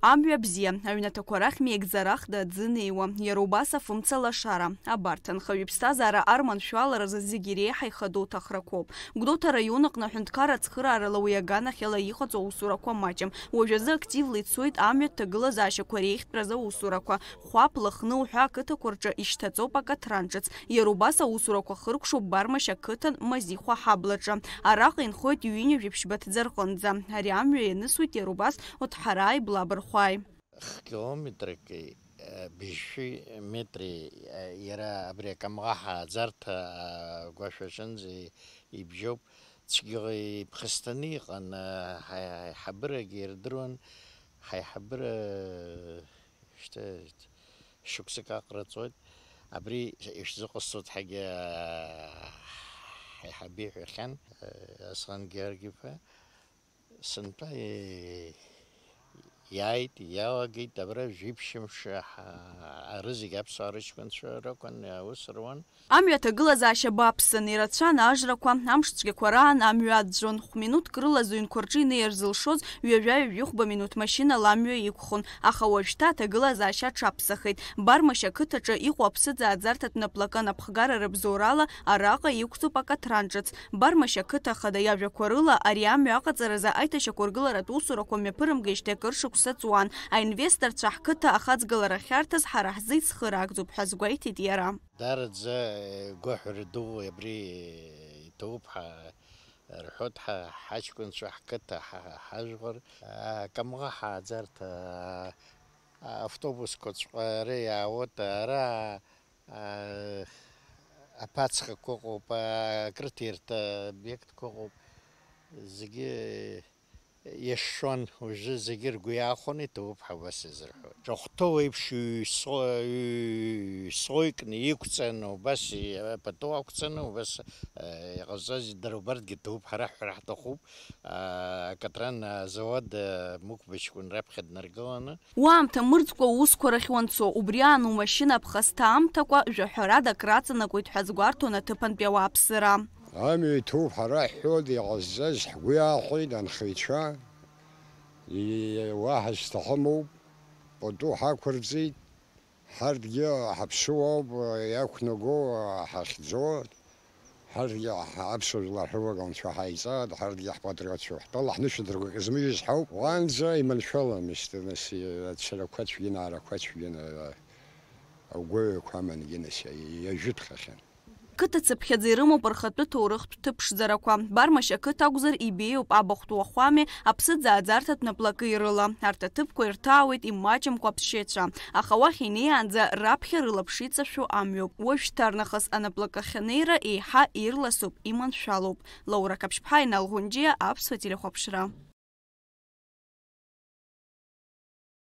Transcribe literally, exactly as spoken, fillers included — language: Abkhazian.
Амҩа бзиа, аҩнаҭақәа рахь меигӡарахда аӡы неиуа, иара убас афымца лашара. Абарҭ анхаҩы иԥсҭазаара арманшәаларазы зегь иреиҳа ихадоу ҭахрақәоуп. Гәдоуҭа араион аҟны аҳәынҭқарра ацхыраарала уи аганахьала иҟаҵоу аусурақәа маҷым. Уажәазы активла ицоит амҩа ҭагылазаашьақәа реихтәразы аусурақәа. Хәаԥ, Лыхны уҳәа ақыҭақәа рҿы ишьҭаҵоуп акаҭран ҿыц. Иара убас аусурақәа хыркәшоуп Бармашь ақыҭан Мазихәа ҳаблаҿы. Араҟа инхоит ҩынҩажәи ԥшьба ҭӡы рҟынӡа. Ари амҩа ианысуеит иара убас Оҭҳарааи Блабырхәааи. Хкилометрки, э, быжьшәи метри, э, иара абри акамӷаҳа аӡарҭа, э, агәашә аҿынӡа ибжьоуп. Цәгьа иԥхасҭаны иҟан, э, ҳаи-, ҳаиҳабырагьы ирдыруан, ҳаиҳабыра, э, шьҭа шықәсык аҟара ҵуеит. Абри ишәзыҟасҵоит ҳәагьы, э, ҳаиҳабы иҳәахьан, э, Аслан Георги-иԥа. Сынтәа, э, иааит, иалагеит, абра жәиԥшьымш ҳа-, арызегь аԥсуаа рыҷкәынцәа ракәын, аус руан. Амҩа аҭагылазаашьа бааԥсын, ирацәан ажрақәа, амш цәгьақәа раан амҩа аӡәӡәон. Хә-минуҭк рыла зыҩнқәа рҿы инеир зылшоз ҩажәа-ҩажәихәба минуҭ машьынала амҩа иқәхон, аха уажәшьҭа аҭагылазаашьа аҽаԥсахит. Бармашь ақыҭаҿы иҟоу аԥсыӡааӡарҭатә наплакы анапхгара рыбзоурала араҟа иқәҵоуп акаҭран ҿыц. Бармашь ақыҭа ахада иажәақәа рыла, ари амҩа аҟаҵаразы аиҭашьақәыргыларатә усурақәа мҩаԥырымгеижьҭеи акыр шықәса ҵуан. Аинвесторцәа ҳқыҭа ахаҵгылара ахьарҭаз ҳара ҳзы ицхыраагӡоуп ҳәа азгәеиҭеит иара. Даараӡа, э, гәаҳәара ду абри, э, иҭоуп ҳа-, рҳәоит ҳа-, ҳаҷкәынцәа, ҳқыҭа, ҳа-, ҳажәлар, а, Камӷаҳа аӡарҭа, а, автобусқәаҵәҟьа ара иаауеит, ара, а, аԥацхақәа ыҟоуп, а, акрыҭирҭа обиектқәа ыҟоуп, зегьы иашшон, уажәы зегьы ргәы иаахәаны иҭоуп ҳәа убас изырҳәоит. Ҿахәҭоу еиԥш ҩ-, со-, ҩ-, слоикны иқәҵаны, убас и-, пату ақәҵаны, убас, э, иҟазҵаз дара убарҭгьы ҭоуп, ҳара ҳҳәара ҳҭахуп, а, акатран, а, завод, а, Мықәба ҷкәын раԥхьа днаргыланы. Уаамҭа мырӡкәа уусқәа рахь уанцо, убри аан умашьына аԥхасҭа аамҭакәа жәаҳәарада акраҵанакуеит ҳәа азгәарҭон аҭыԥантәи ауааԥсыра. Амҩа иҭоуп ҳара ҳҳәоит, иҟазҵаз ҳгәы иаахәеит анхаҩцәа, и-, уаҳа зҭахымоуп, пату ҳақәырҵеит, ҳарҭгьы ҳаԥсуоуп, иақәнаго ҳахьӡо, ҳарҭгьы ҳа-, аԥсуа жәлар ҳрывагыланцәа ҳаиҵааит, ҳарҭгьы ҳпатриотцәоуп, ҳтәала ҳнышәынҭрақәа змыжьыз ҳауп. Уаанӡа иманшәаламызт, нас, ацарақәа цәгьаны, арақәа цәгьаны, агәаҩақәа амангьы, нас, иа-, иажәытәхахьан. Қыҭа цыԥхьаӡа ирымоуп рхатәы ҭоурыхтә ҭыԥшӡарақәа. Бармашь ақыҭа акәзар, ибеиоуп абахәтә уахәами, аԥсыӡааӡарҭатә наплаки рыла. Арҭ аҭыԥқәа ирҭаауеит имаҷымкәа аԥсшьаҩцәа, аха уахь инеиаанӡа раԥхьа рылаԥш иҵашәо амҩоуп. Уажәшьҭарнахыс анаплакахь анеира еиҳа ирласуп, иманшәалоуп. Лаура Қаԥшьԥҳа, Инал Ӷәынџьиа, Аԥсуа телехәаԥшра.